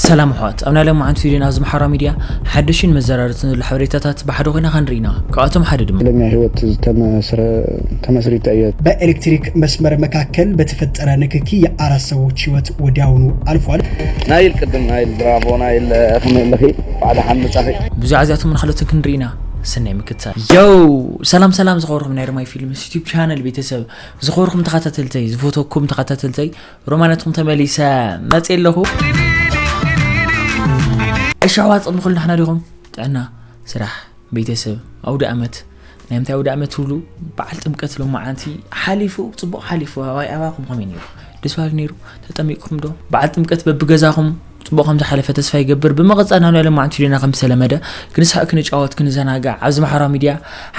ሰላም ኣሕዋት፣ ኣብ ናይ ሎማዓንቲ ቪድዮና ኣብዚ ማሕበራዊ ሚድያ ሓደሽን መዘራረብትን ዘሎ ሓበሬታታት ብሓደ ኮይና ክንርኢ ኢና። ካብኣቶም ሓደ ድማ ትክክለኛ ህይወት ዝተመስረ- ተመስሪተ እየ። በኤሌክትሪክ መስመር መካከል በተፈጠረ ንክኪ የአራት ሰዎች ህይወት ወዲያውኑ አልፏል። ናይል ቅድም ናይል ብራቮ ናይል ክምልኺ ባዕዳ ሓምጻኺ ብዙሕ እዚኣቶም ንካልኦትን ክንርኢ ኢና። ሰናይ ምክትታል። ዮው! ሰላም ሰላም ዝኸበርኩም ናይ ሮማይ ፊልምስ ዩቲዩብ ቻነል ቤተሰብ፣ ዝኸበርኩም ተኸታተልተይ፣ ዝፈተኩም ተኸታተልተይ፣ ሮማነትኩም ተመሊሰ መጽእ ኣለኹ። እሺ ኣሕዋት፣ ቅድሚ ኩሉ ንሕና ዲኹም? ጥዕና፣ ስራሕ፣ ቤተሰብ፣ ኣውደ ኣመት። ናይ ምንታይ ኣውደ ኣመት ትብሉ? በዓል ጥምቀት ሎማዓንቲ ሓሊፉ፣ ጽቡቕ ሓሊፉ። ኣባይ ኣባኹም ከመይ ነይሩ? ደስ በሃሊ ነይሩ። ተጠሚቅኩም ዶ? በዓል ጥምቀት በብገዛኹም ጽቡቕ ከም ዝሓለፈ ተስፋ ይገብር። ብምቕጻል ናብ ናይ ሎማዓንቲ ቪድዮና ከም ዝተለመደ ክንስሕቅ፣ ክንጫወት፣ ክንዘናጋዕ ኣብዚ ማሕበራዊ ሚድያ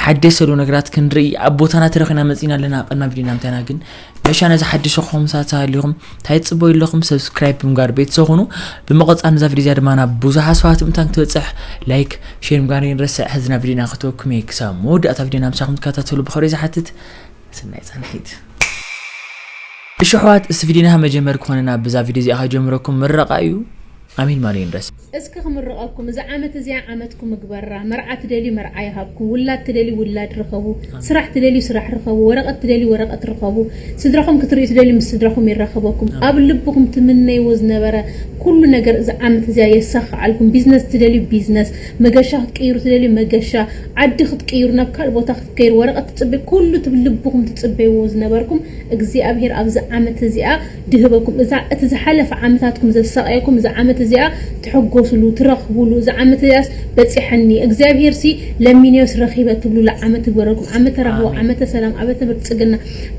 ሓደሽ ዘሎ ነገራት ክንርኢ ኣብ ቦታና ተረኺና መጺና ኣለና። ቅድሚ ቪድዮና ምታና ግን መሻ ነዚ ሓድሽ ዝኾም ሳት ሃሊኹም እንታይ ትጽበዩ ኣለኹም? ሰብስክራይብ ብምግባር ቤተሰብ ኩኑ። ብምቕጻል ነዛ ቪድዮ እዚኣ ድማ ናብ ብዙሓት ሰባት ምእንታን ክትበጽሕ ላይክ፣ ሼር ምግባር ይንረስዕ። ሕዚ ናብ ቪድዮና ክተወኩም እየ። ክሳብ መወዳእታ ቪድዮና ምሳኹም ትከታተሉ ብኽብሪ ዝሓትት። ሰናይ ጻንሒት። እሺ ኣሕዋት፣ እስቲ ቪድዮና መጀመር ክኾነና ብዛ ቪድዮ እዚኣ ከጀምረኩም ምረቓ እዩ። ኣሜን ማለ ይንረስ። እስኪ ክምርቐኩም፣ እዛ ዓመት እዚኣ ዓመትኩም ምግበራ። መርዓ ትደልዩ መርዓ ይሃብኩም፣ ውላድ ትደልዩ ውላድ ርኸቡ፣ ስራሕ ትደልዩ ስራሕ ርኸቡ፣ ወረቐት ትደልዩ ወረቐት ርኸቡ፣ ስድራኹም ክትርእዩ ትደልዩ ምስ ስድራኹም ይራኸበኩም። ኣብ ልብኹም ትምነይዎ ዝነበረ ኩሉ ነገር እዛ ዓመት እዚኣ የሳኽዓልኩም። ቢዝነስ ትደልዩ ቢዝነስ፣ መገሻ ክትቅይሩ ትደልዩ መገሻ፣ ዓዲ ክትቅይሩ፣ ናብ ካልእ ቦታ ክትከይሩ፣ ወረቐት ትጽበዩ፣ ኩሉ እቲ ልብኹም ትጽበይዎ ዝነበርኩም እግዚኣብሔር ኣብዚ ዓመት እዚኣ ድህበኩም። እዛ እቲ ዝሓለፈ ዓመታትኩም ዘሳቀየኩም እዛ ዓመት እዚኣ ትሕጎስሉ፣ ትረኽቡሉ። እዛ ዓመት እዚኣስ በጺሐኒ፣ እግዚኣብሔር ሲ ለሚንዮስ ረኺበ ትብሉላ ዓመት ትግበረልኩም። ዓመተ ራህዋ፣ ዓመተ ሰላም፣ ዓመተ ብልጽግና፣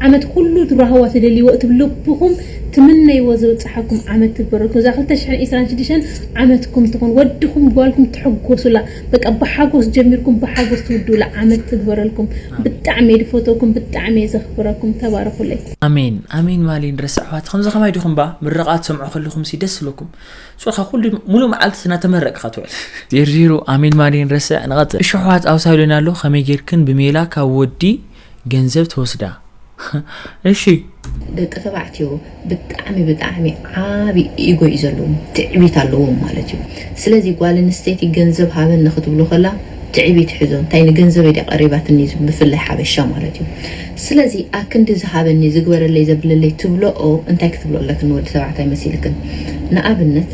ዓመት ኩሉ ራህዋ ትደልይዎ እቲ ልብኹም ትምነይዎ ዝበጽሓኩም ዓመት ትግበረልኩም። እዛ ክልተ ሽሕን ዕስራን ሽዱሽተን ዓመትኩም ትኹን፣ ወድኹም ጓልኩም ትሕጎሱላ። በቃ ብሓጎስ ጀሚርኩም ብሓጎስ ትውድኡላ ዓመት ትግበረልኩም። ብጣዕሚ እየ ዝፈትወኩም፣ ብጣዕሚ እየ ዘኽብረኩም። ተባረኹለይ። ኣሜን ኣሜን። ማሊን ረስዕ ኣሕዋት ከምዚ ከማይ ዲኹም ባ ምርቓት ሰምዑ ከለኹም ሲ ደስ ዝለኩም ሱኻ ኩሉ ሙሉእ መዓልቲ እናተመረቅካ ትውዕል። ዜሮ ዜሮ ኣሜን ማሊን ረስዕ ንቐጽል። እሺ ኣሕዋት ኣውሳሉና ኣሎ ከመይ ጌርክን ብሜላ ካብ ወዲ ገንዘብ ትወስዳ? እሺ ደቂ ተባዕትዮ ብጣዕሚ ብጣዕሚ ዓቢ ኢጎ እዩ ዘለዎም፣ ትዕቢት ኣለዎም ማለት እዩ። ስለዚ ጓል ኣንስተይቲ ገንዘብ ሃበኒ ክትብሎ ከላ ትዕቢት ይሕዞ፣ እንታይ ንገንዘበይ ድያ ቀሪባትኒ ዝብል፣ ብፍላይ ሓበሻ ማለት እዩ። ስለዚ ኣክንዲ ዝሃበኒ ዝግበረለይ ዘብለለይ ትብሎኦ እንታይ ክትብሎ ኣለክን ንወዲ ተባዕታይ መሲልክን? ንኣብነት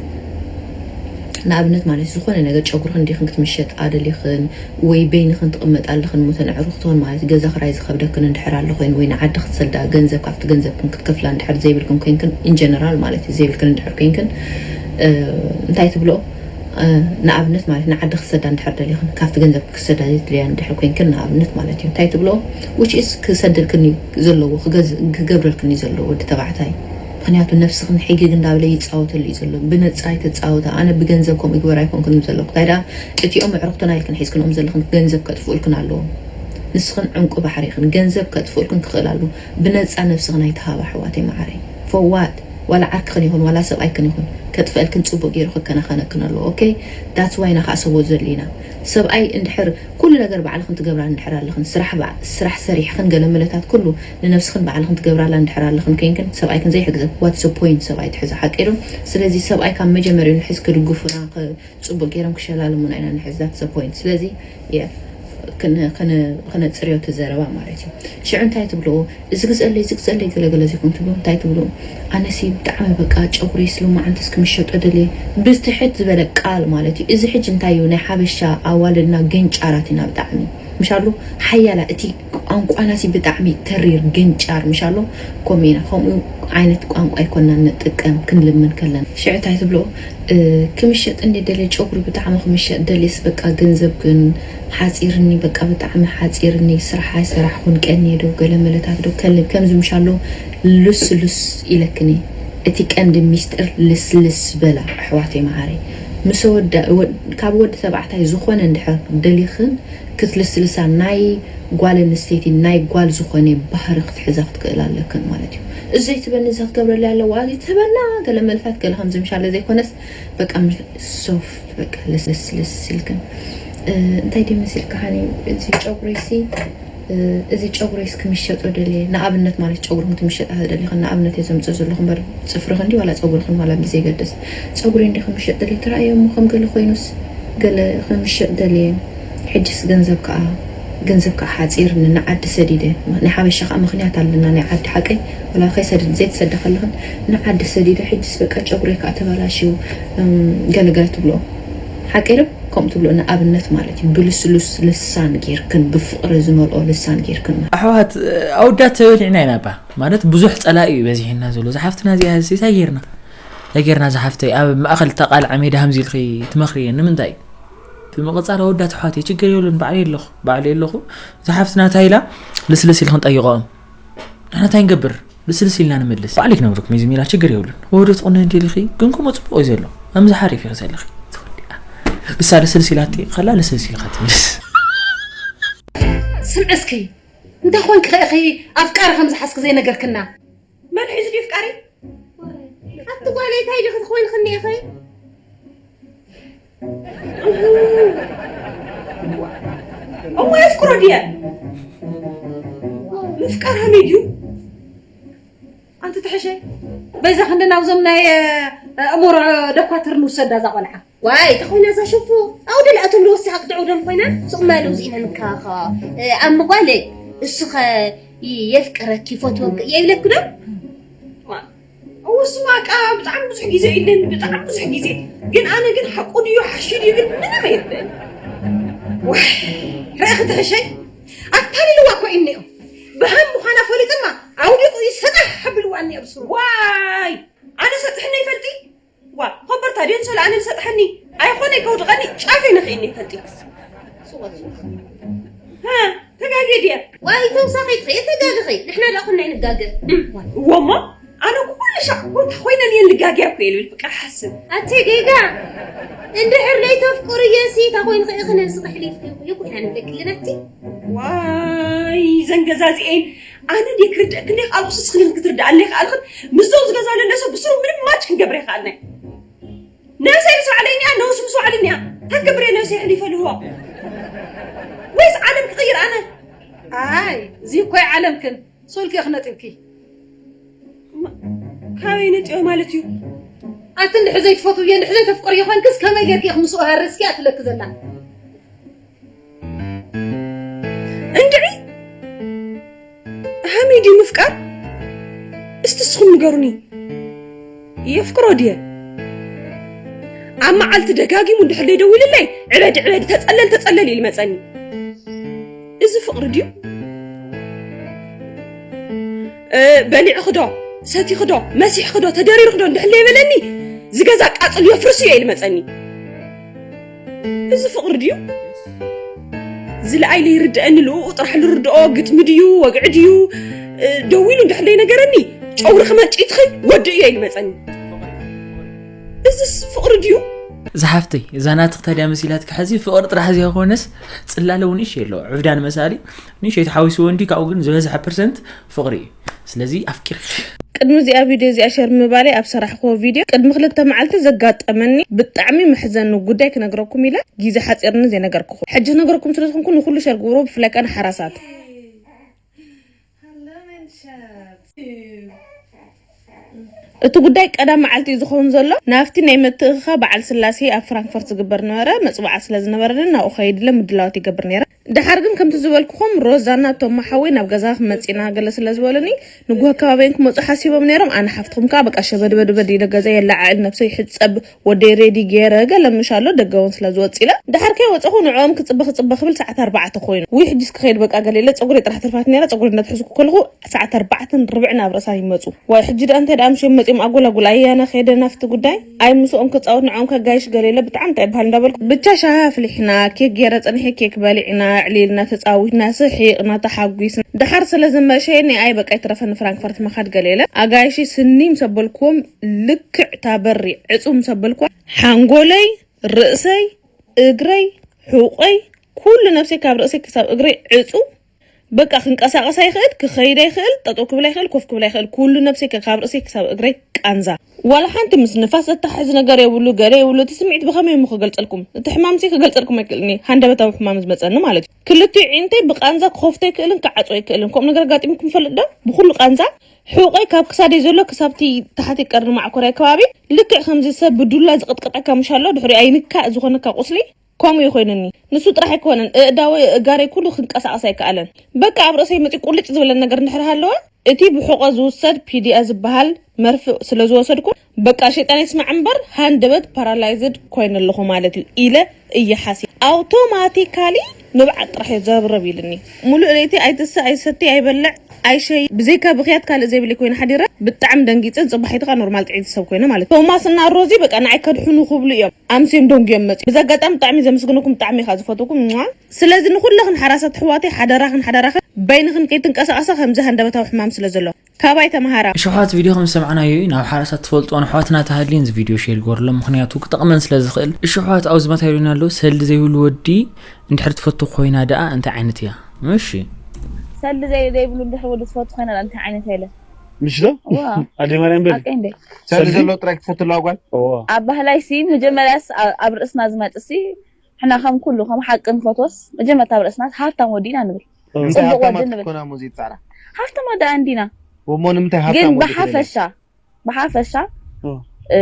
ንኣብነት ማለት ዝኾነ ነገር ጨጉርኽን ዲኽን ክትምሸጣ ደሊኽን ወይ በይንኽን ትቕመጣ ኣለኽን እሞ ተን ኣዕሩኽትኽን ማለት ገዛ ክራይ ዝኸብደክን እንድሕር ኣሎ ኮይኑ ወይ ንዓዲ ክትሰዳ ገንዘብ ካብቲ ገንዘብክን ክትከፍላ እንድሕር ዘይብልክን ኮይንክን in general ማለት እዩ ዘይብልክን እንድሕር ኮይንክን እንታይ ትብሎ ንኣብነት ማለት ንዓዲ ክትሰዳ እንድሕር ደሊኽን ካብቲ ገንዘብ ክትሰዳ ዘይትደልያ እንድሕር ኮይንክን ንኣብነት ማለት እዩ እንታይ ትብሎ which is ክሰደልክን እዩ ዘለዎ ክገብረልክን እዩ ዘለዎ ወዲ ተባዕታይ ምክንያቱ ነብስኽን ሕጊግ እንዳበለ ይፃወተሉ እዩ ዘሎ ብነፃ ኣይተፃወታ ኣነ ብገንዘብ ከምኡ ይግበር ኣይኮንክን ዘለኩ እንታይ ደኣ እቲኦም ኣዕሩኽትና ኢልክን ሒዝክንኦም ዘለኽን ገንዘብ ከጥፍኡልክን ኣለዎም ንስኽን ዕንቁ ባሕሪ ኢኽን ገንዘብ ከጥፍኡልክን ክኽእል ኣለዎ ብነፃ ነብስኽን ኣይትሃባ ኣሕዋተይ መዓረይ for what ዋላ ዓርክኽን ይኹን ዋላ ሰብኣይክን ይኹን ከጥፍአልክን ፅቡቅ ገይሩ ክከናኸነክን ኣለዎ okay that's why ኢና ከዓ ሰብኡት ዘድልዩና ሰብኣይ እንድሕር ኩሉ ነገር ባዕልኽን ትገብራ እንድሕር ኣለኽን ስራሕ ስራሕ ሰሪሕኽን ገለ መለታት ኩሉ ንነብስኽን ባዕልኽን ትገብራላ እንድሕር ኣለኽን ኮይንክን ሰብኣይክን ዘይሕግዘ what's the point ሰብኣይ ትሕዚ ሓቂ ዶ ስለዚ ሰብኣይ ካብ መጀመርዩ ንሕዝ ክድግፉና ጽቡቅ ገይሮም ክሸላልሙና ኢና ንሕዝ that's the point ስለዚ ከነጽርዮ እቲ ዘረባ ማለት እዩ ሽዑ እንታይ ትብልዎ እዚ ግዝአለይ እዚ ግዝአለይ ገለገለ ዘይኮን ትብሉ እንታይ ትብሉ ኣነሲ ብጣዕሚ በቃ ጨጉሪ ስለ መዓንተስ ክምሸጦ ደልየ ብትሕት ዝበለ ቃል ማለት እዩ እዚ ሕጂ እንታይ እዩ ናይ ሓበሻ ኣዋልድና ገንጫራት ኢና ብጣዕሚ ምሻሉ ሓያላ እቲ ቋንቋናሲ ብጣዕሚ ተሪር ገንጫር ምሻሎ ከምኡ ኢና ከምኡ ዓይነት ቋንቋ ኣይኮና ንጥቀም ክንልምን ከለና ሽዕታይ ትብሎ ክምሸጥ እንደ ደልየ ጨጉሪ ብጣዕሚ ክምሸጥ ደልየስ በቃ ገንዘብ ግን ሓፂርኒ በቃ ብጣዕሚ ሓፂርኒ ስራሕ ኣይሰራሕኩን ቀንየ ዶ ገለ መለታት ዶ ከልብ ከምዚ ምሻሎ ልስልስ ኢለክኒ እቲ ቀንዲ ሚስጥር ልስልስ በላ ኣሕዋተይ መዓረይ ምስ ወዳ ካብ ወዲ ተባዕታይ ዝኾነ እንድሕር ደሊኽን ክትልስልሳ ናይ ጓል ኣንስተይቲ ናይ ጓል ዝኾነ ባህሪ ክትሕዛ ክትክእል ኣለክን ማለት እዩ። እዘይ ትበኒ እዛ ክትገብረለይ ኣለዋ እዘይ ትህበና ገለ መልፋት ገለ ከምዚ ምሻለ ዘይኮነስ በቃ ሶፍት በቃ ለስለስ ኢልክን እንታይ ድዩ መሲልካ ሓኒ እዚ ጨጉሪሲ እዚ ጨጉረይስ ክምሸጦ ደልየ፣ ንኣብነት ማለት ጨጉርኽን ክምሸጣ ተደሊኽን ንኣብነት እየ ዘምፅእ ዘለኹ እምበር ፅፍርኽን ድዩ ዋላ ፀጉርኽን ዋላ ብዘይገድስ ፀጉረይ እንዲ ክምሸጥ ደልየ ተራእየ እሞ ከም ገለ ኮይኑስ ገለ ክምሸጥ ደልየ። ሕጅስ ገንዘብ ከዓ ገንዘብ ከዓ ሓፂርኒ ንዓዲ ሰዲደ። ናይ ሓበሻ ከዓ ምኽንያት ኣለና ናይ ዓዲ ሓቀይ ዋላ ከይሰድድ ዘይትሰደ ከለኽን ንዓዲ ሰዲደ። ሕጅስ በቃ ጨጉረይ ከዓ ተበላሽዩ ገለገለ ትብሎ ሓቀይ ዶ ከምኡ ትብሎ ንኣብነት ማለት እዩ። ብልስሉስ ልሳን ጌርክን ብፍቕሪ ዝመልኦ ልሳን ጌርክን ማለት ኣሕዋት ኣውዳት ተበሊዕና ኢና ባ ማለት ብዙሕ ፀላኢ እዩ በዚሕና ዘሎ ዝሓፍትና እዚኣ እንታይ ጌርና እንታይ ጌርና ዝሓፍተይ ኣብ ማእኸል ተቃልዓ ሜዳ ሃምዚ ኢልኺ ትመኽሪ ንምንታይ ብምቕፃል ኣወዳት ኣሕዋተይ ችግር የብሉን ባዕለይ ኣለኹ ባዕለይ ኣለኹ ዝሓፍትና እንታይ ኢላ ልስልስ ኢልክን ጠይቀኦም ንሕና እንታይ ንገብር ልስልስ ኢልና ንምልስ ባዕለይ ክነግረኩም እዩ ዝም ኢላ ችግር የብሉን ወዶ ትቑነ እንዲ ኢልኺ ግን ከምኡ ፅቡቅ እዩ ዘሎ ኣምዚ ሓሪፍ ኢኺ ዘለኺ ተወዲኣ እሳ ልስልስ ኢላቲ ከላ ልስልስ ኢልካ ትምልስ ስምዒ እስኪ እንታይ ኮንኪ ከ ኢኺ ኣፍቃሪ ከም ዝሓዝኪ ዘይነገርክና መን ሒዙ ድዩ ፍቃሪ ኣቲ ጓለይ ታይ ዲኺ ትኾይንኽኒ ኢኺ እሞ የፍቅሮ ድየ ምፍቃር ሃመይ ድዩ ኣንቲ ትሕሸ በዛ ክንዲ ናብዞም ናይ ኣእምሮ ደኳትር ንውሰዳ እዛ ቆልዓ ዋይ ተኾይና እዛ ሽፉ ኣውደ ልኣቶም ልወስኻ ክትዕውደም ኮይና ሱቕ ማለው ዚኢና ንካኻ ኣም ጓለይ እሱኸ የፍቅረኪ ይፈትወኪ እየ ይብለኪ ዶ እወ ስማ ቃ ብጣዕሚ ብዙሕ ግዜ ኢለን ብጣዕሚ ብዙሕ ግዜ ግን ኣነ ግን ሓቁ ድዩ ሓሹ ድዩ ግን ምንም ኣይርድእን ዋይ ርኣኺ ትሕሸይ ኣታሊልዋ እኮ እዩ እኒኦ ብሃም ምዃና ፈሊጥማ ኣውዲቑ እዩ ሰጣሕ ኣቢልዋ እኒኦ ብስሩ ዋይ ኣነ ሰጥሕኒ ይፈልጢ ዋ ኮበርታ ድዮ ንሰለ ኣነ ዝሰጥሐኒ ኣይኾነ ከውድቐኒ ጫፍ ነኽእኒ ይፈልጢ ተጋግየ ድየ ዋይ ተውሳኺ ትኽእል ተጋግኺ ንሕና ደኣ ኩና ንጋገ እወ እሞ ኣነ ኩሉ ሻዕ ኮታ ኮይነ እየ ልጋግያ እኮ እየ ልብል ፍቅር ሓስብ ኣቲ ጌጋ እንድሕር ለይተፍቅርዮ ሲ እታ ኮይንኺ ኢኺ ነንስኺ ኣሕሊፍኪ ይኩ ኢና ንብለኪ ግን ኣቲ ዋይ ዘን ገዛዚኤን ኣነ ድየ ክርድእክ እንደ ካልኦስ ስኽልን ክትርድኣለይ ከኣልኽን ምስዞም ዝገዛሉ ኣለሰ ብስሩ ምንም ማች ክንገብር ይኽኣልና ነብሰይ ምስ ባዕለይ እኒኣ ነብሱ ምስ ባዕሉ እኒኣ እንታይ ክገብር እየ ነብሰይ ኣሕሊፈ ልህቦ ወይስ ዓለም ክቕይር ኣነ ኣይ እዚ እኮ ዓለምክን ሶልኪ ኢኺ ነጢብኪ ካበይ ነጢበ ማለት እዩ ኣቲ እንድሕር ዘይትፈትውዮ እንድሕር ዘይተፍቅርዮ ኮንክስ ከመይ ጌርኪ ኢኺ ምስኡ ሃርስኪ ኣትብለኪ ዘላ እንድዒ ሃመይ ድዩ ምፍቃር እስቲ እስኹም ንገሩኒ የፍቅሮ ድየ ኣብ መዓልቲ ደጋጊሙ እንድሕር ደይደዊልለይ ዕበድ ዕበድ ተፀለል ተፀለል ኢሉ መፀኒ እዚ ፍቅሪ ድዩ በሊዕኺ ዶ ሰቲኺ ዶ መሲሕኺ ዶ ተደሪርኺ ዶ እንድሕር ደይበለኒ ዝገዛ ቃፅልዮ ፍርስ እዮ ኢሉ መፀኒ እዚ ፍቕሪ ድዩ? ዝለኣይ ለይርድኣኒ ልኡኡ ጥራሕ ልርድኦ ግጥሚ ድዩ ወግዒ ድዩ ደዊሉ እንድሕር ለይነገረኒ ጨውርኺ መንጪትኺ ወዲ እዮ ኢሉ መፀኒ። እዝስ ፍቕሪ ድዩ? ዝሓፍተይ እዛ ናትኽ ታዲያ መሲላትኪ ሕዚ ፍቕሪ ጥራሕ ዘይኮነስ ፅላለ እውን እሽ የለዎ ዕብዳን መሳሊ ንእሽተይ ተሓዊስዎ እንዲ ካብኡ ግን ዝበዝሐ ፐርሰንት ፍቕሪ እዩ። ስለዚ ኣፍቂርኪ። ቅድሚ እዚኣ ቪድዮ እዚኣ ሸር ምባለይ ኣብ ሰራሕክዎ ቪድዮ ቅድሚ ክልተ መዓልቲ ዘጋጠመኒ ብጣዕሚ መሕዘኒ ጉዳይ ክነግረኩም ኢለ ግዜ ሓፂርኒ ዘይነገርክኹም። ሕጂ ክነግረኩም ስለ ዝኾንኩ ንኹሉ ሸር ግበርዎ ብፍላይ ከኣ ንሓራሳት። እቲ ጉዳይ ቀዳም መዓልቲ እዩ ዝኸውን ዘሎ። ናብቲ ናይ ምትእኽኻብ በዓል ስላሴ ኣብ ፍራንክፈርት ዝግበር ዝነበረ መጽውዓት ስለ ዝነበረንን ናብኡ ከይድ ኢለ ምድላዋት ይገብር ነይረ። ደሓር ግን ከምቲ ዝበልኩኹም ሮዛና ቶማ ሓወይ ናብ ገዛኺ መጺና ገለ ስለ ዝበሉኒ ንጉሆ ከባቢኦም ክመጹ ሓሲቦም ነይሮም። ኣነ ሓፍትኹም ከኣ በቃ ሸበድበድበድ ኢለ ገዛይ የለዓዕል ነብሰይ ይሕጸብ ወደይ ሬዲ ገይረ ገለ ምሽ ኣሎ ደገ እውን ስለ ዝወጽእ ኢለ ደሓር ከይወጸኹ ንዕኦም ክጽበ ክጽበ ክብል ሰዓት ኣርባዕተ ኮይኑ ውይ ሕጂስ ክኸይድ በቃ ገለ ኢለ ጸጉረይ ጥራሕ ተርፋት ነይራ ጸጉረይ እንዳትሐዝኩ ከለኹ ሰዓት ኣርባዕተን ርብዕን ኣብ ርእሳ ይመጹ። ዋይ ሕጂ ደኣ እንታይ ደኣ ምሸት መጺኦም ኣጎላጉል ኣያና ከይደ ናብቲ ጉዳይ ኣይ ምስኦም ክጻወት ንዕኦም ከጋይሽ ገለ ኢለ ብጣዕሚ እንታይ ይበሃል እንዳበልኩ ብቻ ሻሂ ኣፍሊሕና ኬክ ገይረ ጸኒሐ ኬክ በሊዕና ኣዕሊልና ተጻዊትና ስሒቕና ተሓጒስና ደሓር ስለ ዝመሸየኒ ኣይ በቃ ይትረፈኒ ፍራንክፈርት ምኻድ ገለ ኢለ ኣጋይሸይ ስኒ ምስ ኣበልክዎም ልክዕ እታ በሪ ዕጹ ምስ ኣበልክዋ ሓንጎለይ ርእሰይ እግረይ ሑቖይ ኩሉ ነብሰይ ካብ ርእሰይ ክሳብ እግረይ ዕጹ በቃ ክንቀሳቐስ ኣይኽእል፣ ክኸይድ ኣይኽእል፣ ጠጠው ክብል ኣይኽእል፣ ኮፍ ክብል ኣይኽእል። ኩሉ ነብሰይ ከ-፣ ካብ ርእሰይ ክሳብ እግረይ ቃንዛ። ዋላ ሓንቲ ምስ ንፋስ ዘተሓሕዝ ነገር የብሉ፣ ገለ የብሉ። እቲ ስምዒት ብኸመይ እሞ ክገልጸልኩም? እቲ ሕማምሲ ክገልጸልኩም ኣይክእልን እየ። ሃንደበታዊ ሕማም ዝመጸኒ ማለት እዩ። ክልቲኡ ዒንተይ ብቃንዛ ክኸፍቶ ኣይክእልን፣ ክዓጾ ኣይክእልን። ከምኡ ነገር ኣጋጢሙኩም ይፈልጥ ዶ? ብኹሉ ቃንዛ ሕቖይ ካብ ክሳደይ ዘሎ ክሳብቲ ታሕቲ ቀርኒ ማዕኮርያ ከባቢ ልክዕ ከምዚ ሰብ ብዱላ ዝቕጥቅጠካ ምሽ ኣሎ፣ ድሕሪኡ ኣይንካእ ዝኾነካ ቁስሊ ከምኡ እዩ ኮይኑኒ። ንሱ ጥራሕ ኣይኮነን፣ እእዳወይ እጋረይ ኩሉ ክንቀሳቐስ ኣይከኣለን። በቃ ኣብ ርእሰይ መፂ ቁልጭ ዝበለ ነገር እንድሕር ሃለወ፣ እቲ ብሕቆ ዝውሰድ ፒዲኣ ዝበሃል መርፍእ ስለ ዝወሰድኩ፣ በቃ ሸይጣን ይስማዕ እምበር ሃንደበት ፓራላይዝድ ኮይነ ኣለኹ ማለት እዩ ኢለ እየ ሓሲብ። ኣውቶማቲካሊ ንብዓት ጥራሕ እዩ ዘብረብ ኢልኒ። ሙሉእ ለይቲ ኣይትስእ ኣይሰቲ ኣይበልዕ ኣይሸይ ብዘይካ ብኽያት ካልእ ዘይብለይ ኮይነ ሓዲረ። ብጣዕሚ ደንጊፀ፣ ፅባሒቲ ከዓ ኖርማል ጥዕይቲ ሰብ ኮይነ ማለት እዩ። ቶማስ እና ሮዚ በቃ ንዓይ ከድሕኑ ክብሉ እዮም ኣምስዮም ደንጉዮም መፅዮም። ብዚ ኣጋጣሚ ብጣዕሚ ዘመስግነኩም፣ ብጣዕሚ እየ ከዓ ዝፈትወኩም። ሟ። ስለዚ ንኩለኽን ሓራሳት ኣሕዋተይ ሓደራኽን ሓደራኽን በይንኽን ከይትንቀሳቐሳ፣ ከምዚ ሃንደበታዊ ሕማም ስለ ዘሎ ካባይ ተምሃራ። እሺ ኣሕዋት፣ ቪድዮ ከም ዝሰማዕናዮ እዩ፣ ናብ ሓራሳት ትፈልጥዎን ኣሕዋትና ተሃልዩን እዚ ቪድዮ ሼር ግበሩሎም፣ ምኽንያቱ ክጠቕመን ስለ ዝኽእል። እሺ ኣሕዋት፣ ኣብዚ መታይሉና ኣሎ፣ ሰልዲ ዘይብሉ ወዲ እንድሕር ትፈቱ ኮይና ደኣ እንታይ ዓይነት እያ? እሺ። ሰልዲ ዘይ-፣ ዘይብሉ እንድሕር ወዲ ትፈቱ ኮይና ደኣ እንታይ ዓይነት እያ ኢለ? ምሽ ዶ? ዋ። ኣደ ማርያም በል። ሓቀይ እንዴ? ሰልዲ ሰልዲ? ዘሎ ጥራይ ክትፈቱ ኣለዋ ጓል? እዋ። ኣብ ባህላይሲ መጀመርያስ ኣ-፣ ኣብ ርእስና ዝመጽእሲ፣ ንሕና ከም ኩሉ፣ ከም ሓቂ ንፈትወስ፣ መጀመርታ ኣብ ርእስና ሃብታም ወዲ ኢና ንብል። እዋ። እንታይ ጽቡቕ ሃብታማት ወዲ ንብል። ክትኮና እሞ ዘይትጻዕራ? ሃብታማት ደኣ እንዲና። እሞ ንምንታይ ግን ሃብታም ወዲ ትደልያ? ብሓፈሻ፣ ብሓፈሻ፣ እዋ። እ፣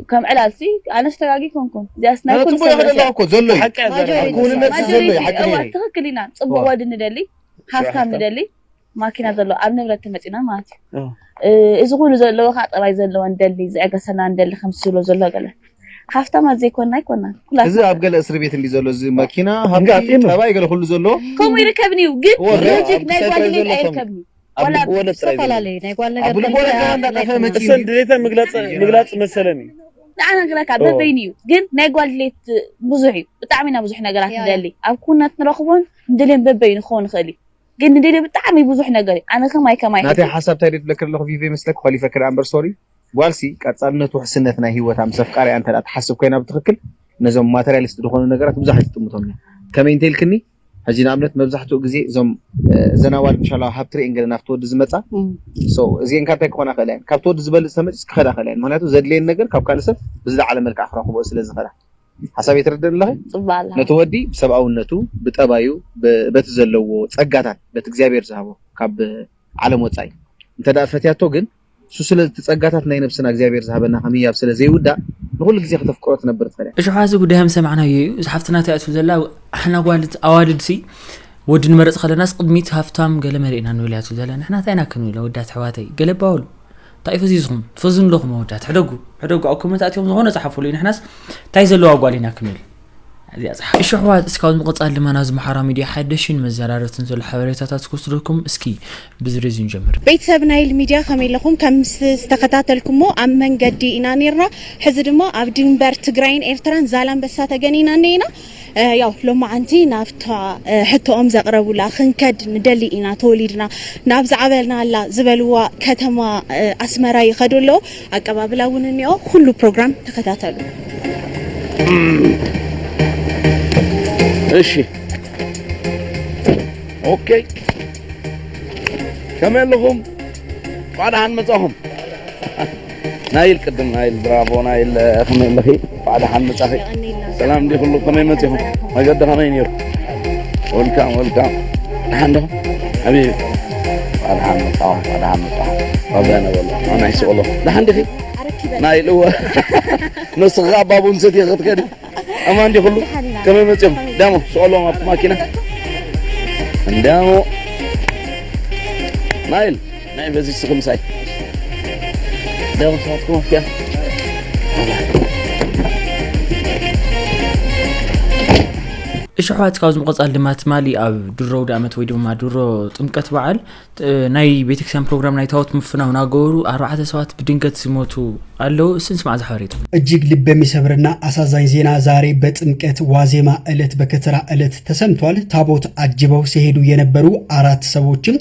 ከም ዕላልሲ፣ ኣነስ ተጋጊ ኮንኩን። እዚኣስ ናይ ኣነ ኩሉ ጽቡቕ ሰብ ይኸደ ርእሲ እያ። ኣለዋ እኮ፣ ዘሎ እዩ። ሓቂ እያ ዛሬ። ማጆሪቲ፣ ኣብ ክውንነት ዘሎ እዩ፣ ማጆሪቲ ሓቂ እዋ፣ እዩ። ትኽክል ኢና። ጽቡቕ እዋ፣ ወዲ ንደሊ፣ ሃብታም እዋ። ንደሊ፣ ማኪና ዘሎ ኣብ ንብረት ተመጺና ማለት እዩ። እዎ። እ፣ እዚ ኩሉ ዘለዎ ከዓ ጠባይ ዘለዎ ንደሊ፣ ዝዕገሰና ንደሊ ከም ዝብሎ ዘሎ ገለ። ሃፍታማት ዘይኮንና ኣይኮንናን። ኩላትና እዚ ኣብ ገለ እስሪ ቤት እንዲ ዘሎ እዚ መኪና፣ ሃብቲ፣ እንጋ ኣጥየመ። ጠባይ ገለ ኩሉ ዘሎ። ከምኡ ይርከብኒ እዩ፣ ግን እዎ፣ ሎጂክ ኣብ ናይ ክሳይ ጓል ጥራይ ድሌት ዘሎ ኣይርከብኒ። ኣብ ዋላ ልብ-፣ ወለድ ጥራይ ዘሎ። ዝተፈላለዩ ናይ ጓል ነገር ኣብ ልብ ወለድ ተሪፋ ገና እንዳጠፈ ናይ መኪና። መኪና። እሰን ድሌታ ምግላጽ፣ ምግላጽ መሰለኒ። ንዓና ግናካ እዎ። በበይኑ እዩ፣ ግን ናይ ጓል ድሌት ብዙሕ እዩ። ብጣዕሚ ኢና ብዙሕ ነገራት ያ፣ ያ። ንደሊ። ኣብ ኩነት ንረኽቦን ንደልዮን በበይኑ ክኸውን ይኽእል እዩ። ግን ንደልዮ ብጣዕሚ ብዙሕ ነገር እዩ። ኣነ ከማይ ከማይ ናተይ ሕጂ። ሓሳብ እንታይ ድየ ትብለኪ ኣለኹ ቪቨ ይመስለኪ? ኾሊፈኪ ደኣ እምበር ሶሪ። ጓልሲ ቀጻልነት ውሕስነት ናይ ህይወታ ምስ ኣፍቃሪኣ እንተ ደኣ ትሓስብ ኮይና ብትኽክል ነዞም ማተርያሊስት ዝኾኑ ነገራት ብዙሕ ኣይትጥምቶም እያ። ከመይ እንተ ኢልክኒ፣ ሕጂ ንኣብነት መብዛሕትኡ ግዜ እዞም፣ እ፣ እዘን ኣዋልድ ምሻላ ሃብቲ ርእየን ገለ ናብቲ ወዲ ዝመጻ። እም። ሶ፣ እዚአን ካብ እንታይ ክኾና ክእላ እየን? ካብቲ ወዲ ዝበልጽ ተመጺስ ክኸዳ ክእላ እየን። ምኽንያቱ ዘድልየን ነገር ካብ ካልእ ሰብ ብዝለዓለ መልክዕ ክረኽቦ ስለ ዝኽእላ። ሓሳብ ይትረደን ኣለኺ? ጽቡቕ ኣለኻ። ነቲ ወዲ ብሰብኣውነቱ፣ ብጠባዩ፣ ብ-፣ በቲ ዘለዎ ጸጋታት፣ በቲ እግዚኣብሔር ዝሃቦ ካብ ዓለም ወጻኢ እንተ ደኣ ፈትያቶ ግን፣ እሱ ስለ እቲ ጸጋታት ናይ ነብስና እግዚኣብሔር ዝሃበና ከም ህያብ ስለ ዘይውዳእ፣ ንኹሉ ግዜ ከተፍቅሮ ትነብር ትኽእል እያ። እሺ፣ ሕዚ ጉዳይ ከም ሰማዕናዮ እዩ። እዛ ሓፍትና እንታይ እያ ትብል ዘላ? ኣሕና ጓልት-፣ ኣዋልድሲ ወዲ ንመረጽ ከለናስ ቅድሚት ሃፍታም ገለ መሪእና ንብል እያ ትብል ዘላ። ንሕና እንታይ ኢና ክንብል? ኣወዳት ኣሕዋተይ፣ ገለ ባውሉ። እንታይ እዩ ፈዚዝኩም? ትፈዝኑ ኣለኹም ኣወዳት። ሕደጉ፣ ሕደጉ። ኣብ ኮመንት ኣትዮም ዝኾነ ጸሓፉሉ። ንሕናስ እንታይ ዘለዋ ጓል ኢና ክንብል? እዚኣ ጸሓፉ። እሺ ኣሕዋት፣ እስካብ ምቕጻል ድማ ናብዚ ማሕበራዊ ሚድያ ሓደሽን መዘራረብትን ዘሎ ሓበሬታታት ክወስደኩም። እስኪ ብዝርዝር ንጀምር። ቤተሰብ ናይል ሚድያ ከመይ ኣለኹም? ከም ምስ-፣ ዝተኸታተልኩሞ ኣብ መንገዲ ኢና ነይርና። ሕዚ ድማ ኣብ ድንበር ትግራይን ኤርትራን ዛላንበሳ ተገኒና እኒና። እ፣ ያው ሎማዓንቲ ናብታ፣ እ፣ ሕቶኦም ዘቕረቡላ ክንከድ ንደሊ ኢና፣ ተወሊድና ናብ ዝዓበልናላ ዝበልዋ ከተማ፣ እ፣ ኣስመራ ይኸዱ ኣለዉ። ኣቀባብላ እውን እኒኦ። ኩሉ ፕሮግራም ተኸታተሉ። እሺ። ኦኬ። ከመይ ኣለኹም? እንኳዕ ደሓን መጻኹም። ናይል ቅድም፣ ናይል ብራቮ፣ ናይል፣ እ፣ ከመይ ኣለኺ? እንኳዕ ደሓን መጻኺ። ሰላም እንዲ ኩሉ፣ ከመይ መጺኹም? መገዲ ከመይ ነይሩ? ወልካም፣ ወልካም። ደሓን ዶ? ሓቢቢ። እንኳዕ ደሓን መጻኹም፣ እንኳዕ ደሓን መጻኹም። ባባ ነበሎ፣ ናይ ስቕሎ። ደሓን ዲኺ? ናይል፣ እወ። ንስኺ ኸኣ ባቡን ሰትየ ክትከዲ? ኣማን ዲኹሉ? ከመይ መጺኦም? ዳሞ፣ ስቐልዎም ኣብቲ ማኪና። እንዳሞ። ናይል፣ ናይ በዚ ስኺ ምሳይ። ዳሞ፣ ንስኻትኩም ኣብቲኣ። እሺ፣ ኣሕዋት፣ ካብዚ ምቕጻል ድማ ትማሊ ኣብ ድሮ ኣውደ ኣመት ወይ ድማ ድሮ ጥምቀት በዓል፣ እ፣ ናይ ቤተክርስትያን ፕሮግራም ናይ ታቦት ምፍናው እናገበሩ ኣርባዕተ ሰባት ብድንገት ዝሞቱ ኣለዉ። እስኪ ንስማዕ እዛ ሓበሬታ። እጅግ ልብ የሚሰብርና አሳዛኝ ዜና ዛሬ በጥምቀት ዋዜማ ዕለት በከተራ ዕለት ተሰምቷል። ታቦት አጅበው ሲሄዱ የነበሩ አራት ሰዎችም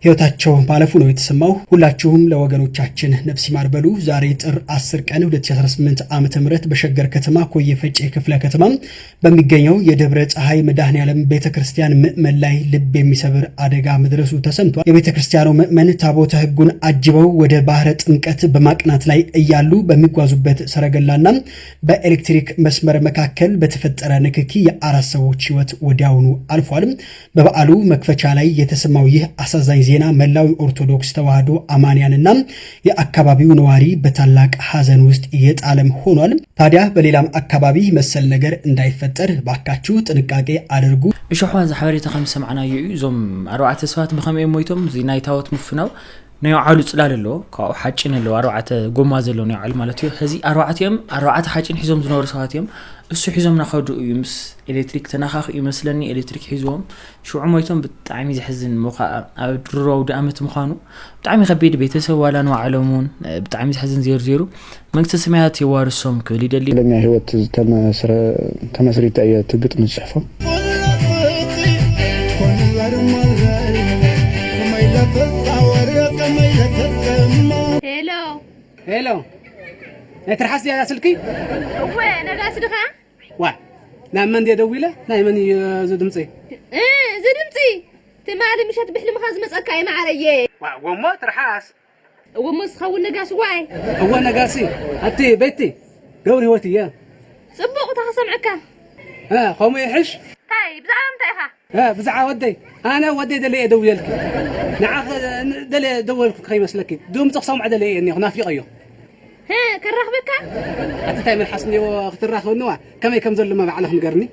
ህይወታቸው ማለፉ ነው የተሰማው። ሁላችሁም ለወገኖቻችን ነፍስ ይማር በሉ። ዛሬ ጥር አስር ቀን ሁለት ሺ አስራ ስምንት ዓመተ ምህረት በሸገር ከተማ ኮየ ፈጬ ክፍለ ከተማ በሚገኘው የደብረ ፀሐይ መድኃኔዓለም ቤተ ክርስቲያን ምዕመን ላይ ልብ የሚሰብር አደጋ መድረሱ ተሰምቷል። የቤተ ክርስቲያኑ ምዕመን ታቦተ ሕጉን አጅበው ወደ ባህረ ጥምቀት በማቅናት ላይ እያሉ በሚጓዙበት ሰረገላና በኤሌክትሪክ መስመር መካከል በተፈጠረ ንክኪ የአራት ሰዎች ህይወት ወዲያውኑ አልፏል። በበዓሉ መክፈቻ ላይ የተሰማው ይህ አሳዛኝ ዜና መላው የኦርቶዶክስ ተዋሕዶ አማንያንና የአካባቢው ነዋሪ በታላቅ ሐዘን ውስጥ የጣለም ሆኗል። ታዲያ በሌላም አካባቢ መሰል ነገር እንዳይፈጠር ባካችሁ ጥንቃቄ አድርጉ። እሾሕዋ እዚ ሓበሬታ ከም ዝሰማዕናዮ እዩ። እዞም ኣርባዕተ ሰባት ብኸመይ እዮም ሞይቶም? እዚ ናይ ታቦት ምፍናው ናይ ባዕሉ ጽላል ኣለዎ፣ ካብኡ ሓጭን ኣለዎ፣ ኣርባዕተ ጎማ ዘለዎ ናይ ባዕሉ ማለት እዩ። ሕዚ ኣርባዕቲኦም፣ ኣርባዕተ ሓጭን ሒዞም ዝነበሩ ሰባት እዮም። እሱ ሒዞም ናኸዱ እዩ ምስ ኤሌክትሪክ ተነኻኺኡ ይመስለኒ፣ ኤሌክትሪክ ሒዝዎም ሽዑ ሞይቶም። ብጣዕሚ ዘሕዝን እሞ ኸዓ ኣብ ድሮ ኣውደ ኣመት ምዃኑ ብጣዕሚ ከቢድ፣ ቤተሰብ ዋላ ንባዕሎም እውን፣ እ፣ ብጣዕሚ ዘሕዝን ዜሩ ዜሩ። መንግስተ ሰማያት የዋርሶም ክብል ይደሊ። ትኽክለኛ ህይወት ዝተመስረ-፣ ተመስሪታ እየ እቲ ግጥሚ ዝጽሕፎ። ሄሎ። ሄሎ። ናይ ትርሓስ ድያ እዛ ስልኪ? እወ፣ ነጋሲ ድኻ? ዋ፣ ናብ መን ድየ ደዊለ? ናይ መን እዩ እዚ ድምፂ? እ፣ እዚ ድምፂ ትማሊ ምሸት ብሕልምኻ ዝመፀካ እዩ ማዓረየ። ዋ፣ እወ እሞ ትርሓስ። እወ እሞ ዝኸውን ነጋሲ ዋይ። እወ ነጋሲ፣ ኣቲ ቤቲ፣ ገብረ ህይወት እየ። ፅቡቕ እታ ክሰምዐካ። እ፣ ከምኡ ይሕሽ። እንታይ፣ ብዛዕባ ምንታይ ኢኻ? እ፣ ብዛዕባ ወደይ፣ ኣነ ወደይ ደለየ ደውየልኪ። ንዓኺ ደለየ ደወልኩ ከይመስለኪ። ድምፂ ክሰምዖ ደለየ እየ እኒኹ፣ ናፊቐዮ። ህ፣ ከራኽበካ? ኣቲ እንታይ መልሓስ እኒኦ ክትራኸብንዋ? ከመይ ከም ዘሎ ባዕልኺ ንገርኒ።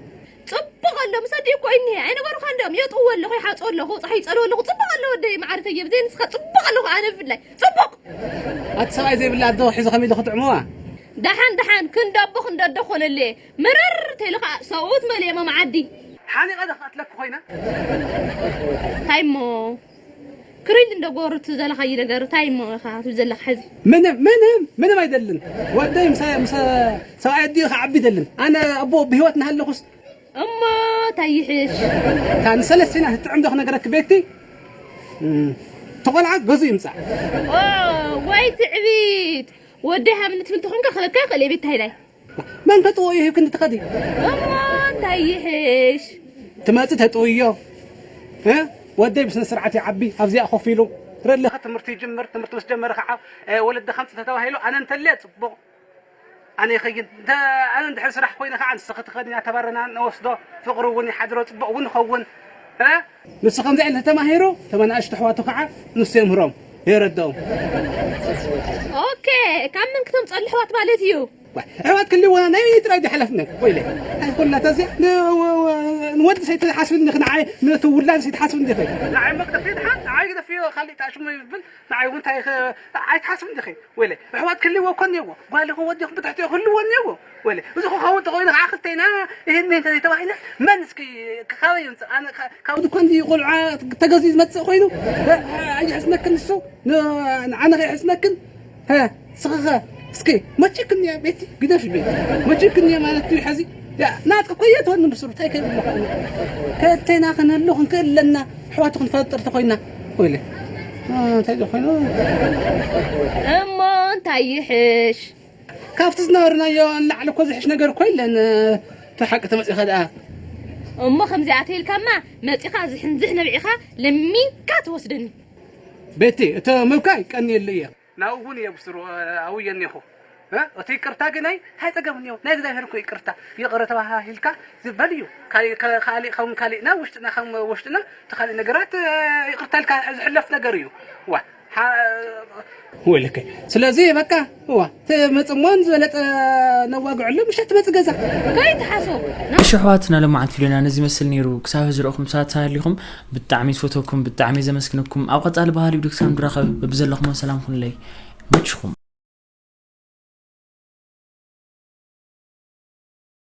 ጽቡቕ ኣሎ፣ ምስ ኣዲኡ እኮ እኒሀ። ኣይነገሩኻን ዶ? የጥዎ ኣለኹ፣ ይሓጽዎ ኣለኹ፣ ጸሓይ ይጸልዎ ኣለኹ። ጽቡቕ ኣሎ ወደይ፣ መዓርተየ። ብዘይ ንስኻ ጽቡቕ ኣለኹ ኣነ ብፍላይ። ጽቡቕ! ኣቲ ሰብኣይ ዘይብላ ኣዶ ሒዙ ከመይ ኢሉ ክጥዕምዋ? ደሓን፣ ደሓን፣ ክንዲ ኣቦ ክንዲ ኣዶ ክኾነለየ። መረር ተይሉ ኸዓ ሰብኡት መሊኦም ኣብ ዓዲ። ሓኒቐ ዶ ክቐትለኪ ኮይነ? እንታይ እሞ? ክሪል እንዶ ጎሩ እቲ ዘለኻዮ ነገር እንታይ እሞ ኢኻ ትብል ዘለኻ ሕዚ? ምንም፣ ምንም፣ ምንም ኣይደልን። ወደይ ምሰ-፣ ምሰ-፣ ሰብኣይ ኣዲኡ ክዓቢ ይደልን። ኣነ ኣቦ ብህይወት እናሃለኹስ። እሞ እንታይ ይሕሽ? እታ ንሰለስቲና ትጥዕም ዶ ክነገረኪ ቤቲ? እም፣ ተቖልዓ ገዙ ይምጻእ። ኦ፣ ወይ ትዕቢት! ወደይ ሃብኒ ትብል ተኾንካ ክህበካ ይኽእል እየ ቤቲ ሃይላይ። መን ከጥዎ እዩ ሂብክኒ ትኸዲ? እሞ እንታይ ይሕሽ? ትመጽእ ተጥውዮ። እ? ወደይ ብስነ ስርዓት ይዓቢ፣ ኣብዚኣ ኮፍ ኢሉ። ትረለኸ ትምህርቲ ይጅምር፣ ትምህርቲ ምስ ጀመረ ከዓ፣ እ፣ ወለዲ ከምጽእ ተተባሂሉ፣ ኣነ እንተልየ ጽቡቕ። ኣነ ይኸይን። እንተ ኣነ እንድሕር ስራሕ ኮይነ ከዓ ንስኺ ትኸዲ፣ እናተባረና ንወስዶ። ፍቕሪ እውን ይሓድሮ፣ ጽቡቕ እውን ይኸውን። እ? ንሱ ከምዚ ዓይነት ተማሂሩ፣ እቶም ኣናእሽቱ ኣሕዋቱ ከዓ ንሱ የምህሮም፣ የረድኦም። ኦኬ፣ ካብ መን ክተምፀሉ ኣሕዋት ማለት እዩ? ዋ፣ ኣሕዋት ክልወና ናይ ጥራይ ድዩ ሓላፍነት? ወይለ፣ ኣይ፣ ኩላታ እዚኣ ን-፣ ወ-፣ ወ-፣ ንወዲ ሰይትሓስብኒ ዲኺ? ንዓይ ነቲ ውላድ ሰይትሓስብኒ ዲኺ? ንዓይ መግደፊ ድሓን፣ ንዓይ ግደፊ፣ ካልእ ተኣሽሙ ይብል፣ ንዓይ እውን እንታይ ኸ-፣ ኣይትሓስብኒ ዲኺ? ወይለ፣ ኣሕዋት ክልዎ እኮ እኒአዎ፣ ጓል ይኹን ወዲ ይኹን ብትሕቲኡ ክልዎ እኒአዎ። ወይለ፣ እዚ ክኸውን ተኾይኑ ከዓ ክልቴና ይህን ምህን ተዘይተባሂልና፣ መን እስኪ ካበይ ይምፅእ? ኣነ ካ-፣ ካብ ድኳን ድዩ ቆልዓ ተገዚኡ ዝመፅእ ኮይኑ? እ-፣ እ-፣ ኣይሕስነክን ንሱ፣ ን-፣ ንዓነ ከይሕስነክን? ሀ፣ ስኽኸ፣ እስኪ፣ መቺክን እያ ቤቲ፣ ግደፊ ቤቲ። መቺክን እያ ማለት እዩ፣ ሕዚ። ያ፣ ናትኪ እኮ እየ ትወኒ ብስሩ፣ እንታይ ከይብለኹ ኣነ። ክልቴና ክንህሉ ክንክእል ኣለና፣ ኣሕዋት ክንፈጥር ተኾይና። ወይለ። እ፣ እንታይ ዶ ኮይኑ? እሞ እንታይ ይሕሽ? ካብቲ ዝነበርናዮ ንላዕሊ እኮ ዝሕሽ ነገር እኮ የለን። እቲ ሓቂ ተመጺኻ ደኣ። እሞ ከምዚኣ ተይልካማ፣ መጺኻ ዝሕንዝሕ ነብዒኻ ለሚንካ ትወስደኒ። ቤቲ፣ እቲ ምብካይ ቀንየሉ እየ። ናብኡ እውን እየ ብስሩ፣ እ፣ ኣውየ እኒኹ። እ፣ እቲ ይቅርታ ግናይ እንታይ ጸገም እኒኦ? ናይ እግዚኣብሔር እኮ ይቅርታ። ይቅረ ተባሃሂልካ ዝበል እዩ። ካሊእ፣ ከ-፣ ካሊእ ከም ካሊእና፣ ውሽጥና ከም ውሽጥና፣ እቲ ካሊእ ነገራት፣ እ፣ ይቅርታ ኢልካ ዝሕለፍ ነገር እዩ። ዋ፣ ሓ-፣ ወይለከ። ስለዚ በቃ፣ እዋ፣ ትመጽእ እሞ ዝበለጸ ነዋግዐሉ፣ ምሸት ትመጽእ ገዛ። ከይትሓስቦ። እሺ ኣሕዋትና፣ ሎማዓንቲ ቪድዮና ነዚ ይመስል ነይሩ። ክሳብ ሕዚ ዝረእኹም ሰባት ሃሊኹም ብጣዕሚ ዝፈተኩም፣ ብጣዕሚ ዘመስግነኩም። ኣብ ቀጻሊ ባህሊ ቪድዮ ክሳብ ንራኸብ፣ በብዘለኹሞ ሰላም ኩኑለይ። ይመችኹም።